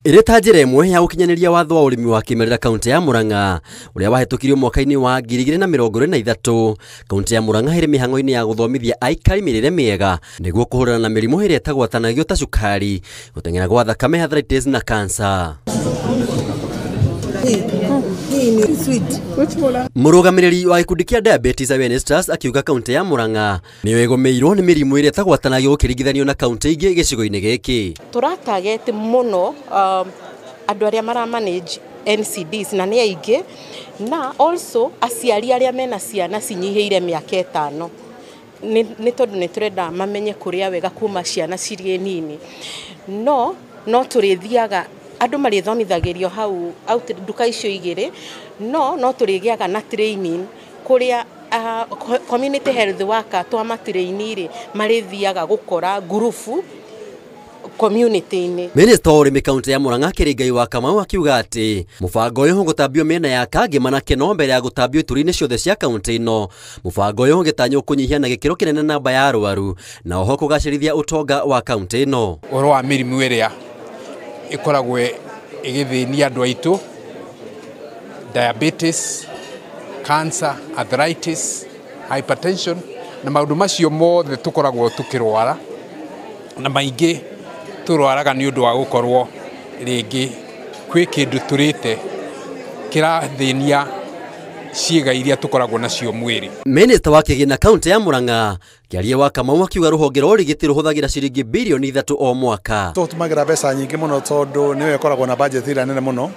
Ĩrĩ ta njĩra ĩmwe ya gũkinyanĩria watho wa ũrĩmi wa kĩmerera kaunti ya Murang'a ũrĩa wahĩtũkirio mwaka-inĩ wa 2023, kaunti ya Murang'a ĩrĩ mĩhang'o-inĩ ya gũthomithia aikari mĩrĩre mĩega nĩguo kũhũrana na mĩrimũ ĩrĩa ĩtagwatanagio ta cukari, gũteng'era gwa thakame, arthritis na cancer. Mũrũgamĩrĩri wa gĩkundi kĩa Diabetes Awareness Trust akiuga kaunti ya Murang'a nĩyo ĩgũmĩirwo nĩ mĩrimũ ĩrĩa ĩtagwatanagio gũkĩringithanio na kaunti ingĩ gĩcigo-inĩ gĩkĩ. Tũratageti mũno andũ arĩa mara manage NCDs na nĩ aingĩ, na also aciari arĩa mena ciana cinyihĩire mĩaka 5 nĩ tondũ nĩ tũrenda mamenye kũrĩa wega kuma ciana cirĩ nini. No tũrĩthiaga andũ marĩthomithagĩrio hau nduka icio igĩrĩ, no tũrĩgĩaga na training kũrĩa community health worker twamatraini rĩ marĩthiaga gũkora ngurubu community-inĩ. Minista wa ũrĩmi kaunti ya Murang'a Kĩrĩngai wa Kamau akiuga atĩ mũbango ũyũ ũgũtambio mĩena ya Kangema na Keno mbere ya gũtambio ituri-inĩ ciothe cia kaunti ĩno. Mũbango ũyũ ũgĩtanywo kũnyihia na gĩkĩro kĩnene namba ya arwaru na oho kũgacĩrithia ũtonga wa kaunti ĩno. Ũhoro wa mĩrimũ ĩrĩa ĩkoragwo ĩgĩthĩnia andũ aitũ, diabetes, cancer, arthritis, hypertension, na maũndũ macio mothe tũkoragwo tũkĩrwara, na maingĩ tũrwaraga nĩ ũndũ wa gũkorwo rĩngĩ kwĩ kĩndũ tũrĩte kĩrathĩnia ciĩga iria tũkoragwo nacio mwĩrĩ. Minista wa kĩgĩna kaunti ya Murang'a Kĩarie wa Kamau akiuga rũhonge rwa ũrigiti rũhũthagĩra ciringi birioni 3 o mwaka. Tũtũmagĩra mbeca nyingĩ mũno tondũ nĩyo ĩkoragwo na budget ĩrĩa nene mũno,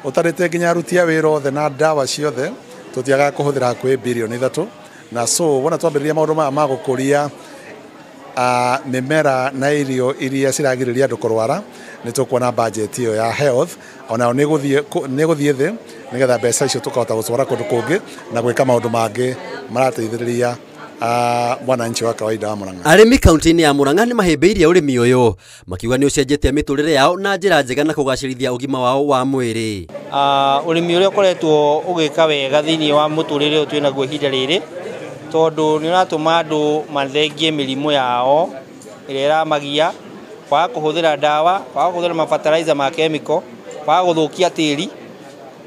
ũtarĩte nginya aruti a wĩra othe na ndawa ciothe tũtiagaga kũhũthĩra hakuhĩ birioni 3, na so wona twambĩrĩria maũndũ maya ma gũkũria mĩmera na irio iria ciragirĩrĩria andũ kũrwara, nĩ tũkuona budget ĩyo ya health onayo nĩ gũthiĩ thĩ, nĩgetha mbeca icio tũkahota gũcitwara kũndũ kũngĩ na gwĩka maũndũ mangĩ marateithĩrĩria mwananchi wa kawaida wa Murang'a. Arĩmi kaunti-inĩ ya Murang'a nĩ mahĩmbĩirie ũrĩmi ũyũ makiuga nĩ ũcenjetie mĩtũrĩre yao na njĩra njega na kũgacĩrithia ũgima wao wa mwĩrĩ. Ũrĩmi ũrĩa ũkoretwo ũgĩka wega thĩinĩ wa mũtũrĩre ũyũ twĩnaguo ihinda rĩrĩ, tondũ nĩ ũratũma andũ mathengie mĩrimũ yao ĩrĩa ĩramagia, kwaga kũhũthĩra ndawa, kwaga kũhũthĩra mabataraitha ma chemical, kwaga gũthũkia tĩri.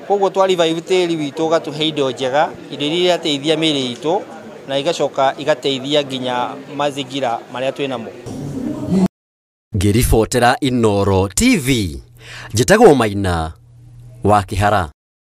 Koguo twa revive tĩri witũ ũgatũhe indo njega, indo iria irateithia mĩĩrĩ itũ na igacoka igateithia nginya mazingira marĩa twĩnamo. Ngĩribotera Inooro TV, njĩtagwo Maina wa Kĩhara.